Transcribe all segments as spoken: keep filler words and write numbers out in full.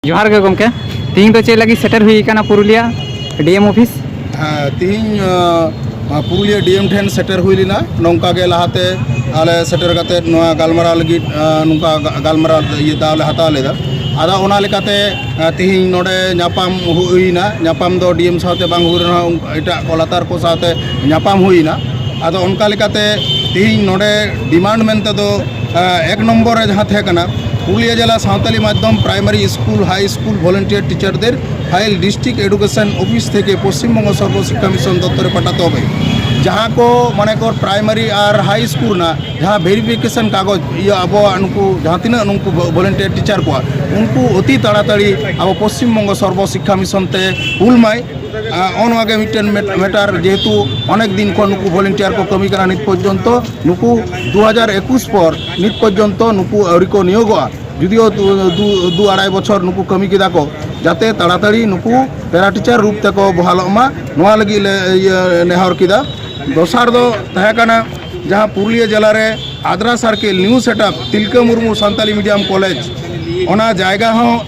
ᱡᱚᱦᱟᱨ ᱜᱮ ᱜᱚᱢᱠᱮ, ᱛᱤᱦᱤᱧ ᱫᱚ ᱪᱮᱫ ᱞᱟᱹᱜᱤᱫ ᱥᱮᱴᱮᱨ ᱦᱩᱭ ᱟᱠᱟᱱᱟ ᱯᱩᱨᱩᱞᱤᱭᱟ ᱰᱤ ᱮᱢ ᱚᱯᱷᱤᱥ? ᱦᱮᱸ, ᱛᱤᱦᱤᱧ ᱟᱸ, ᱯᱩᱨᱩᱞᱤᱭᱟᱹ ᱰᱤ ᱮᱢ ᱴᱷᱮᱱ ᱥᱮᱴᱮᱨ ᱦᱩᱭ ᱞᱮᱱᱟ᱾ ᱱᱚᱝᱠᱟ ᱜᱮ ᱞᱟᱦᱟᱛᱮ ᱟᱞᱮ ᱥᱮᱴᱮᱨ ᱠᱟᱛᱮ ᱱᱚᱣᱟ ᱜᱟᱞᱢᱟᱨᱟᱣ ᱞᱟᱹᱜᱤᱫ ᱟᱸ, ᱱᱚᱝᱠᱟ ᱜᱟ- ᱜᱟᱞᱢᱟᱨᱟᱣ ᱤᱭᱟᱹ ᱫᱟᱣ ᱞᱮ ᱦᱟᱛᱟᱣ ᱞᱮᱫᱟ᱾ ᱟᱫᱚ ᱚᱱᱟ ᱞᱮᱠᱟᱛᱮ ᱟᱸ, ᱛᱤᱦᱤᱧ ᱱᱚᱰᱮ ᱧᱟᱯᱟᱢ ᱦᱩᱭ ᱮᱱᱟ᱾ ᱧᱟᱯᱟᱢ ᱫᱚ ᱰᱤ ᱮᱢ ᱥᱟᱶᱛᱮ ᱵᱟᱝ ᱦᱩᱭ ᱨᱮᱦᱚᱸ, ᱩᱱ- ᱮᱴᱟᱜ ᱠᱚ ᱞᱟᱛᱟᱨ ᱠᱚ ᱥᱟᱶᱛᱮ ᱧᱟᱯᱟᱢ ᱦᱩᱭ ᱮᱱᱟ᱾ ᱟᱫᱚ ᱚᱱᱠᱟ ᱞᱮᱠᱟᱛᱮ ᱛᱤᱦᱤᱧ ᱱᱚᱰᱮ ᱰᱤᱢᱟᱱᱰ ᱢᱮᱱᱛᱮ ᱫᱚ ᱟᱸ, ᱮᱠ ᱱᱚᱢᱵᱚᱨ ᱨᱮ ᱡᱟᱦᱟᱸ ᱛᱟᱦᱮᱸ ᱠᱟᱱᱟ, ᱯᱩᱨᱩᱞᱤᱭᱟᱹ ᱡᱮᱞᱟ ᱥᱟᱶᱛᱟᱞᱤ ᱢᱟᱫᱽᱫᱷᱚᱢ primary school high school volunteer teacher ᱫᱮᱨ ᱯᱷᱟᱭᱤᱞ ᱰᱤᱥᱴᱨᱤᱠᱴ ᱮᱰᱩᱠᱮᱥᱚᱱ ᱚᱯᱷᱤᱥ ᱛᱷᱮᱠᱮ ᱯᱚᱥᱪᱤᱢ ᱵᱚᱝᱜᱚ ᱥᱚᱨᱵᱚ ᱥᱤᱠᱠᱷᱟ ᱢᱤᱥᱚᱱ ᱫᱚᱯᱛᱚᱨᱮ ᱯᱟᱴᱟᱛᱮ ᱦᱚᱵᱮ᱾ ᱡᱟᱦᱟᱸ ᱠᱚ ᱢᱟᱱᱮ ᱠᱚ ᱯᱨᱟᱭᱢᱟᱨᱤ ᱟᱨ ᱦᱟᱭ ᱥᱠᱩᱞ ᱨᱮᱱᱟᱜ ᱡᱟᱦᱟᱸ ᱵᱷᱮᱨᱤᱯᱷᱤᱠᱮᱥᱚᱱ ᱠᱟᱜᱚᱡᱽ, ᱤᱭᱟᱹ, ᱟᱵᱚᱣᱟᱜ ᱱᱩᱠᱩ ᱡᱟᱦᱟᱸ ᱛᱤᱱᱟᱹᱜ ᱱᱩᱠᱩ ᱵᱷᱚᱞᱮᱱᱴᱤᱭᱟᱨ ᱴᱤᱪᱟᱨ ᱠᱚᱣᱟ, ᱩᱱᱠᱩ ᱚᱛᱤ ᱛᱟᱲᱟᱛᱟᱲᱤ ᱟᱵᱚ ᱯᱚᱥᱪᱤᱢ ᱵᱚᱝᱜᱚ ᱥᱚᱨᱵᱚ ᱥᱤᱠᱠᱷᱟ ᱢᱤᱥᱚᱱ ᱛᱮ ᱠᱩᱞ ᱢᱟᱭ᱾ ᱟᱨ ᱱᱚᱜᱼᱚ ᱱᱚᱣᱟ ᱜᱮ ᱢᱤᱫᱴᱮᱱ ᱢᱮᱴ- ᱢᱮᱴᱟᱨ, ᱡᱮᱦᱮᱛᱩ ᱚᱱᱮᱠ ᱫᱤᱱ ᱠᱷᱚᱱ ᱱᱩᱠᱩ ᱵᱷᱚᱞᱮᱱᱴᱤᱭᱟᱨ ᱠᱚ ᱠᱟᱹᱢᱤ ᱠᱟᱱᱟ, ᱱᱤᱛ ᱯᱚᱨᱡᱚᱱᱛᱚ ᱱᱩᱠᱩ ᱫᱩ ᱦᱟᱡᱟᱨ ᱮᱠᱩᱥ ᱯᱚᱨ ᱱᱤᱛ ᱯᱚᱨᱡᱚᱱᱛᱚ ᱱᱩᱠᱩ ᱟᱹᱣᱨᱤ ᱠᱚ ᱱᱤᱭᱳᱜᱚᱜᱼᱟ᱾ ᱡᱩᱫᱤᱭᱳ ᱫᱩ, ᱫᱩ, ᱫᱩ ᱟᱲᱟᱭ ᱵᱚᱪᱷᱚᱨ ᱱᱩᱠᱩ ᱠᱟᱹᱢᱤ ᱠᱮᱫᱟ ᱠᱚ, ᱡᱟᱛᱮ ᱛᱟᱲᱟᱛᱟᱲᱤ ᱱᱩᱠᱩ ᱯᱮᱨᱟ ᱴᱤᱪᱟᱨ ᱨᱩᱯ ᱛᱮᱠᱚ ᱵᱚᱦᱟᱞᱚᱜ ᱢᱟ, ᱱᱚᱣᱟ ᱞᱟᱹᱜᱤᱫ ᱞᱮ ᱤᱭᱟᱹ ᱱᱮᱦᱚᱨ ᱠᱮᱫᱟ᱾ ᱫᱚᱥᱟᱨ ᱫᱚ ᱛᱟᱦᱮᱸ ᱠᱟᱱᱟ, ᱡᱟᱦᱟᱸ ᱯᱩᱨᱩᱞᱤᱭᱟᱹ ᱡᱮᱞᱟ ᱨᱮ Adra circle new setup Tilka Murmu Santali medium college, ᱚᱱᱟ ᱡᱟᱭᱜᱟ ᱦᱚᱸ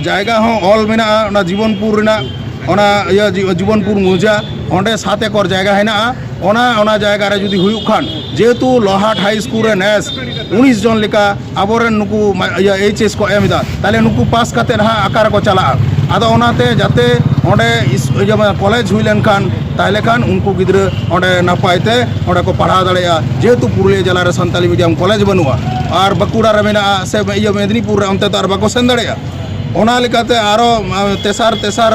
ᱡᱟᱭᱜᱟ ᱦᱚᱸ ᱚᱞ ᱢᱮᱱᱟᱜᱼᱟ, ᱚᱱᱟ ᱡᱤᱵᱚᱱᱯᱩᱨ ᱨᱮᱱᱟᱜ, ᱚᱱᱟ ᱤᱭᱟᱹ ᱡᱤ- ᱡᱤᱵᱚᱱᱯᱩᱨ ᱢᱚᱣᱡᱟ, ᱚᱸᱰᱮ ᱥᱟᱛ ᱮᱠᱚᱨ ᱡᱟᱭᱜᱟ ᱦᱮᱱᱟᱜᱼᱟ᱾ ᱚᱱᱟ ᱚᱱᱟ ᱡᱟᱭᱜᱟ ᱨᱮ ᱡᱩᱫᱤ ᱦᱩᱭᱩᱜ ᱠᱷᱟᱱ, ᱡᱮᱦᱮᱛᱩ ᱞᱚᱦᱟᱴ ᱦᱟᱭ ᱥᱠᱩᱞ ᱨᱮ ᱱᱮᱥ ᱩᱱᱤᱥ ᱡᱚᱱ ᱞᱮᱠᱟ ᱟᱵᱚᱨᱮᱱ ᱱᱩᱠᱩ ᱢᱟ- ᱤᱭᱟᱹ ᱮᱭᱤᱪ ᱮᱥ ᱠᱚ ᱮᱢ ᱮᱫᱟ, ᱛᱟᱦᱞᱮ ᱱᱩᱠᱩ ᱯᱟᱥ ᱠᱟᱛᱮ ᱦᱟᱸᱜ ᱚᱠᱟ ᱨᱮᱠᱚ ᱪᱟᱞᱟᱜᱼᱟ? ᱟᱫᱚ ᱚᱱᱟᱛᱮ ᱡᱟᱛᱮ ᱚᱸᱰᱮ ᱤᱥ- ᱤᱭᱟᱹ ᱢᱟᱱᱮ ᱠᱚᱞᱮᱡᱽ ᱦᱩᱭ ᱞᱮᱱᱠᱷᱟᱱ, ᱛᱟᱦᱞᱮ ᱠᱷᱟᱱ ᱩᱱᱠᱩ ᱜᱤᱫᱽᱨᱟᱹ ᱚᱸᱰᱮ ᱱᱟᱯᱟᱭ ᱛᱮ ᱚᱸᱰᱮ ᱠᱚ ᱯᱟᱲᱦᱟᱣ ᱫᱟᱲᱮᱭᱟᱜᱼᱟ, ᱡᱮᱦᱮᱛᱩ ᱯᱩᱨᱩᱞᱤᱭᱟᱹ ᱡᱮᱞᱟ ᱨᱮ ᱥᱟᱱᱛᱟᱞᱤ ᱢᱤᱰᱤᱭᱟᱢ ᱠᱚᱞᱮᱡᱽ ᱵᱟᱹᱱᱩᱜᱼᱟ, ᱟᱨ ᱵᱟᱸᱠᱩᱲᱟ ᱨᱮ ᱢᱮᱱᱟᱜᱼᱟ ᱥᱮ ᱤᱭᱟᱹ ᱢᱮᱫᱽᱱᱤᱯᱩᱨ ᱨᱮ, ᱚᱱᱛᱮ ᱫᱚ ᱟᱨ ᱵᱟᱠᱚ ᱥᱮᱱ ᱫᱟᱲᱮᱭᱟᱜᱼᱟ᱾ ᱚᱱᱟ ᱞᱮᱠᱟᱛᱮ ᱟᱨᱚ, ᱟ, ᱛᱮᱥᱟᱨ, ᱛᱮᱥᱟᱨ,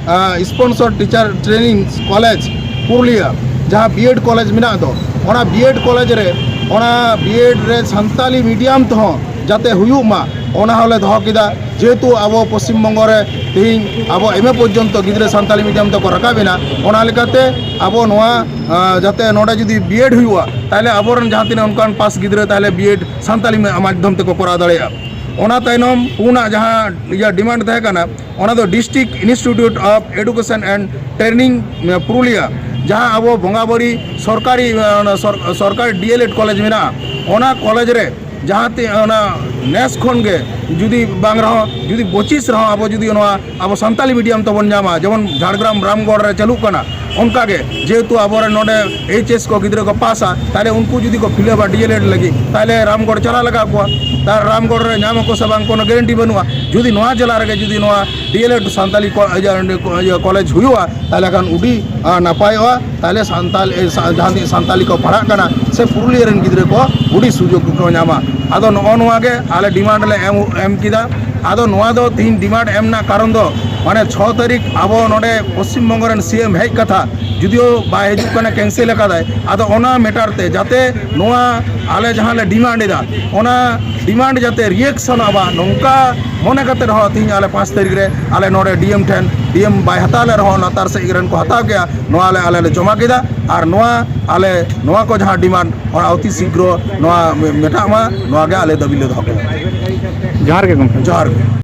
ᱟ, sponsor teacher training college Purulia, ᱡᱟᱦᱟᱸ ᱵᱤ ᱮᱰ ᱠᱚᱞᱮᱡᱽ ᱢᱮᱱᱟᱜ ᱫᱚ, ᱚᱱᱟ ᱵᱤ ᱮᱰ ᱠᱚᱞᱮᱡᱽ ᱨᱮ, ᱚᱱᱟ ᱵᱤ ᱮᱰ ᱨᱮ ᱥᱟᱱᱛᱟᱞᱤ ᱢᱤᱰᱤᱭᱟᱢ ᱛᱮᱦᱚᱸ ᱡᱟᱛᱮ ᱦᱩᱭᱩᱜ ᱢᱟ, ᱚᱱᱟ ᱦᱚᱸᱞᱮ ᱫᱚᱦᱚ ᱠᱮᱫᱟ᱾ ᱡᱮᱦᱮᱛᱩ ᱟᱵᱚ ᱯᱚᱥᱪᱤᱢ ᱵᱚᱝᱜᱚ ᱨᱮ ᱛᱮᱦᱮᱧ ᱟᱵᱚ ᱮᱢ ᱮ ᱯᱚᱨᱡᱚᱱᱛᱚ ᱜᱤᱫᱽᱨᱟᱹ ᱥᱟᱱᱛᱟᱞᱤ ᱢᱤᱰᱤᱭᱟᱢ ᱛᱮᱠᱚ ᱨᱟᱠᱟᱵ ᱮᱱᱟ, ᱚᱱᱟ ᱞᱮᱠᱟᱛᱮ ᱟᱵᱚ ᱱᱚᱣᱟ, ᱟ, ᱡᱟᱛᱮ ᱱᱚᱰᱮ ᱡᱩᱫᱤ ᱵᱤ ᱮᱰ ᱦᱩᱭᱩᱜᱼᱟ, ᱛᱟᱦᱞᱮ ᱟᱵᱚᱨᱮᱱ ᱡᱟᱦᱟᱸ ᱛᱤᱱᱟᱹᱜ ᱚᱱᱠᱟᱱ ᱯᱟᱥ ᱜᱤᱫᱽᱨᱟᱹ ᱛᱟᱦᱞᱮ ᱵᱤ ᱮᱰ ᱥᱟᱱᱛᱟᱞᱤ ᱢᱟ-, ᱢᱟᱫᱽᱫᱷᱚᱢ ᱛᱮᱠᱚ ᱠᱚᱨᱟᱣ ᱫᱟᱲᱮᱭᱟᱜᱼᱟ᱾ ᱚᱱᱟ ᱛᱟᱭᱱᱚᱢ ᱯᱩᱱᱟᱜ ᱡᱟᱦᱟᱸ ᱤᱭᱟᱹ ᱰᱤᱢᱟᱱᱰ ᱛᱟᱦᱮᱸ ᱠᱟᱱᱟ, ᱚᱱᱟ ᱫᱚ District Institute of Education and Training, ᱮ, ᱯᱩᱨᱩᱞᱤᱭᱟ, ᱡᱟᱦᱟᱸ ᱟᱵᱚ ᱵᱚᱸᱜᱟᱵᱟᱲᱤ ᱥᱚᱨᱠᱟᱨᱤ, ᱮ, ᱚᱱᱟ ᱥᱚᱨ-, ᱥᱚᱨᱠᱟᱨᱤ ᱰᱤ ᱮᱞ ᱮᱰ ᱠᱚᱞᱮᱡᱽ ᱢᱮᱱᱟᱜᱼᱟ, ᱚᱱᱟ ᱠᱚᱞᱮᱡᱽ ᱨᱮ ᱡᱟᱦᱟᱸ ᱛᱤ-, ᱚᱱᱟ ᱱᱮᱥ ᱠᱷᱚᱱ ᱜᱮ ᱡᱩᱫᱤ ᱵᱟᱝ ᱨᱮᱦᱚᱸ, ᱡᱩᱫᱤ ᱯᱚᱸᱪᱤᱥ ᱨᱮᱦᱚᱸ ᱟᱵᱚ ᱡᱩᱫᱤ ᱱᱚᱣᱟ ᱟᱵᱚ ᱥᱟᱱᱛᱟᱞᱤ medium ᱛᱮᱵᱚᱱ ᱧᱟᱢᱟ, ᱡᱮᱢᱚᱱ ᱡᱷᱟᱲᱜᱨᱟᱢ ᱨᱟᱢᱜᱚᱲ ᱨᱮ ᱪᱟᱹᱞᱩᱜ ᱠᱟᱱᱟ, ᱚᱱᱠᱟ ᱜᱮ ᱡᱮᱦᱮᱛᱩ ᱟᱵᱚᱨᱮᱱ ᱱᱚᱰᱮ H S ᱠᱚ ᱜᱤᱫᱽᱨᱟᱹ ᱠᱚ ᱯᱟᱥᱟ, ᱛᱟᱦᱚᱞᱮ ᱩᱱᱠᱩ ᱡᱩᱫᱤ ᱠᱚ fill up ᱟ D.El.Ed ᱞᱟᱹᱜᱤᱫ, ᱛᱟᱦᱚᱞᱮ ᱨᱟᱢᱜᱚᱲ ᱪᱟᱞᱟᱜ ᱞᱟᱜᱟᱣ ᱠᱚᱣᱟ᱾ ᱛᱟᱦᱞᱮ ᱨᱟᱢᱜᱚᱲ ᱨᱮ ᱧᱟᱢ ᱟᱠᱚ ᱥᱮ ᱵᱟᱝ, ᱠᱳᱱᱳ guarantee ᱵᱟᱹᱱᱩᱜᱼᱟ᱾ ᱡᱩᱫᱤ ᱱᱚᱣᱟ ᱡᱮᱞᱟ ᱨᱮᱜᱮ ᱡᱩᱫᱤ ᱱᱚᱣᱟ D.El.Ed ᱥᱟᱱᱛᱟᱞᱤ ᱠᱚ-, ᱤᱭᱟᱹ, ᱤᱭᱟᱹ, college ᱦᱩᱭᱩᱜᱼᱟ, ᱛᱟᱦᱞᱮ ᱠᱷᱟᱱ ᱟᱹᱰᱤ, ᱟᱸ, ᱱᱟᱯᱟᱭᱚᱜᱼᱟ᱾ ᱛᱟᱦᱞᱮ ᱥᱟᱱᱛᱟᱞ, ᱮ, ᱥᱟ-, ᱡᱟᱦᱟᱸ ᱛᱤᱱᱟᱹᱜ ᱥᱟᱱᱛᱟᱞᱤ ᱠᱚ ᱯᱟᱲᱦᱟᱜ ᱠᱟᱱᱟ ᱥᱮ ᱯᱩᱨᱩᱞᱤᱭᱟᱹ ᱨᱮᱱ ᱜᱤᱫᱽᱨᱟᱹ ᱠᱚ ᱟᱹᱰᱤ ᱥᱩᱡᱳᱜᱽ ᱠᱚ ᱧᱟᱢᱟ᱾ ᱟᱫᱚ ᱱᱚᱜᱼᱚ ᱱᱚᱣᱟ ᱜᱮ ᱟᱞᱮ demand ᱞᱮ ᱮᱢ, ᱮᱢ ᱠᱮᱫᱟ᱾ ᱟᱫᱚ ᱱᱚᱣᱟ ᱫᱚ ᱛᱤᱦᱤᱧ demand ᱮᱢ ᱨᱮᱱᱟᱜ ᱠᱟᱨᱚᱱ ᱫᱚ, ᱢᱟᱱᱮ, ᱪᱷᱚ ᱛᱟᱹᱨᱤᱠᱷ ᱟᱵᱚ ᱱᱚᱰᱮ ᱯᱚᱥᱪᱤᱢ ᱵᱚᱝᱜᱚ ᱨᱮᱱ C M ᱦᱮᱡ ᱠᱟᱛᱷᱟ, ᱡᱩᱫᱤᱭᱳ ᱵᱟᱭ ᱦᱤᱡᱩᱜ ᱠᱟᱱᱟ, cancel ᱟᱠᱟᱫᱟᱭ, ᱟᱫᱚ ᱚᱱᱟ matter ᱛᱮ ᱡᱟᱛᱮ ᱱᱚᱣᱟ ᱟᱞᱮ ᱡᱟᱦᱟᱸ ᱞᱮ demand ᱮᱫᱟ, ᱚᱱᱟ demand ᱡᱟᱛᱮ reaction ᱟᱵᱟ, ᱱᱚᱝᱠᱟ ᱢᱚᱱᱮ ᱠᱟᱛᱮ ᱨᱮᱦᱚᱸ ᱛᱤᱦᱤᱧ ᱟᱞᱮ ᱯᱟᱸᱪ ᱛᱟᱹᱨᱤᱠᱷ ᱨᱮ ᱟᱞᱮ ᱱᱚᱰᱮ D M ᱴᱷᱮᱱ, D M ᱵᱟᱭ ᱦᱟᱛᱟᱣ ᱞᱮ ᱨᱮᱦᱚᱸ ᱞᱟᱛᱟᱨ ᱥᱮᱫ ᱨᱮᱱ ᱠᱚ ᱦᱟᱛᱟᱣ ᱠᱮᱜᱼᱟ, ᱱᱚᱣᱟ ᱞᱮ ᱟᱞᱮ ᱞᱮ ᱡᱚᱢᱟ ᱠᱮᱫᱟ᱾ ᱟᱨ ᱱᱚᱣᱟ ᱟᱞᱮ ᱱᱚᱣᱟ ᱠᱚ ᱡᱟᱦᱟᱸ demand, ᱚᱱᱟ ᱚᱛᱤ ᱥᱤᱜᱽᱨᱚ ᱱᱚᱣᱟ ᱢᱮᱴᱟᱜ ᱢᱟ, ᱱᱚᱣᱟ ᱜᱮ ᱟᱞᱮ ᱫᱟᱹᱵᱤ ᱞᱮ ᱫᱚᱦᱚ ᱠᱮᱫᱟ᱾ ᱡᱚᱦᱟᱨ ᱜᱮ ᱜᱚᱢᱠᱮ᱾ ᱡᱚᱦᱟᱨ ᱜᱮ᱾